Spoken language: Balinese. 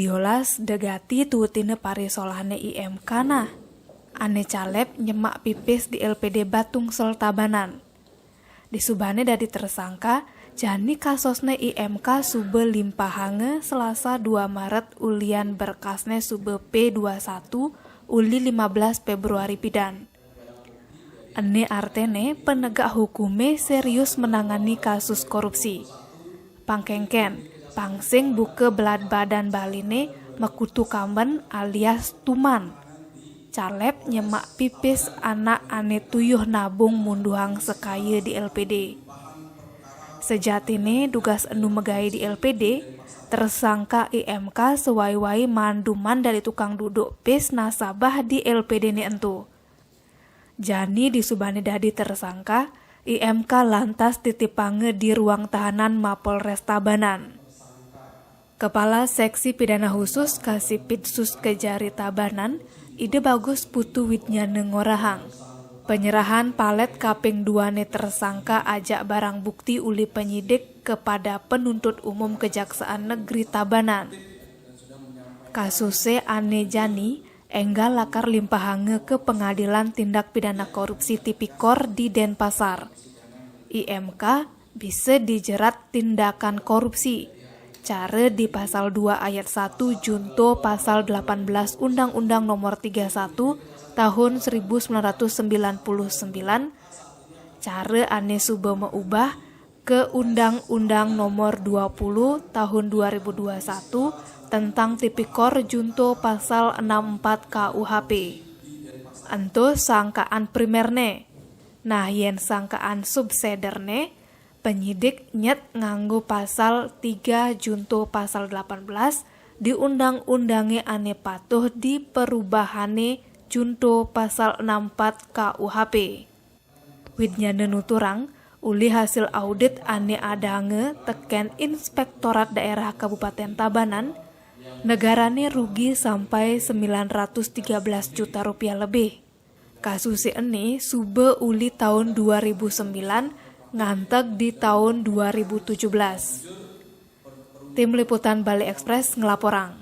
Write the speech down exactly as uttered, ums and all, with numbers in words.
Jelas degati tuutine parisolahne I M K nah. Ane calep nyemak pipis di L P D Batungsel Tabanan. Disubane dadi tersangka, jani kasosne I M K suba limpahanga Selasa dua Maret ulian berkasne suba P dua satu uli lima belas Februari pidan. Ene artene penegak hukume serius menangani kasus korupsi. Pangkengken, pang sing buka belad badan baline mekutu kamben alias tuman. Calep nyemak pipis anak ane tuyuh nabung munduhang sekaya di L P D. Sejatine dugas enu megai di L P D, tersangka I M K sewai-wai manduman dadi tukang duduk pis nasabah di L P D ne ento. Jani disubane dadi tersangka, I M K lantas titipanga di ruang tahanan Mapolres Tabanan. Kepala Seksi Pidana Khusus Kasipidsus Kejari Tabanan, Ida Bagus Putu Widnyana ngorahang, penyerahan palet kaping duane tersangka ajak barang bukti uli penyidik kepada penuntut umum Kejaksaan Negeri Tabanan. Kasuse ane jani enggal lakar limpahanga ke Pengadilan Tindak Pidana Korupsi Tipikor di Denpasar. I M K bisa dijerat tindakan korupsi. Cara di Pasal dua Ayat satu Junto Pasal delapan belas Undang-Undang Nomor tiga satu Tahun seribu sembilan ratus sembilan puluh sembilan, cara ane suba maubah ke Undang-Undang Nomor dua puluh Tahun dua ribu dua satu tentang Tipikor Junto Pasal enam empat K U H P. Ento sangkaan primerne. Nah, yen sangkaan subsederne, penyidik nyet nganggo Pasal tiga Junto Pasal delapan belas di undang-undange ane patuh di perubahane Junto Pasal enam empat K U H P. Widnyana nuturang, uli hasil audit ane adanga teken Inspektorat Daerah Kabupaten Tabanan, negarane rugi sampai sembilan ratus tiga belas juta rupiah lebih. Kasuse ene suba uli taun dua ribu sembilan nganteg di taun dua ribu tujuh belas. Tim Liputan Bali Express ngelaporang.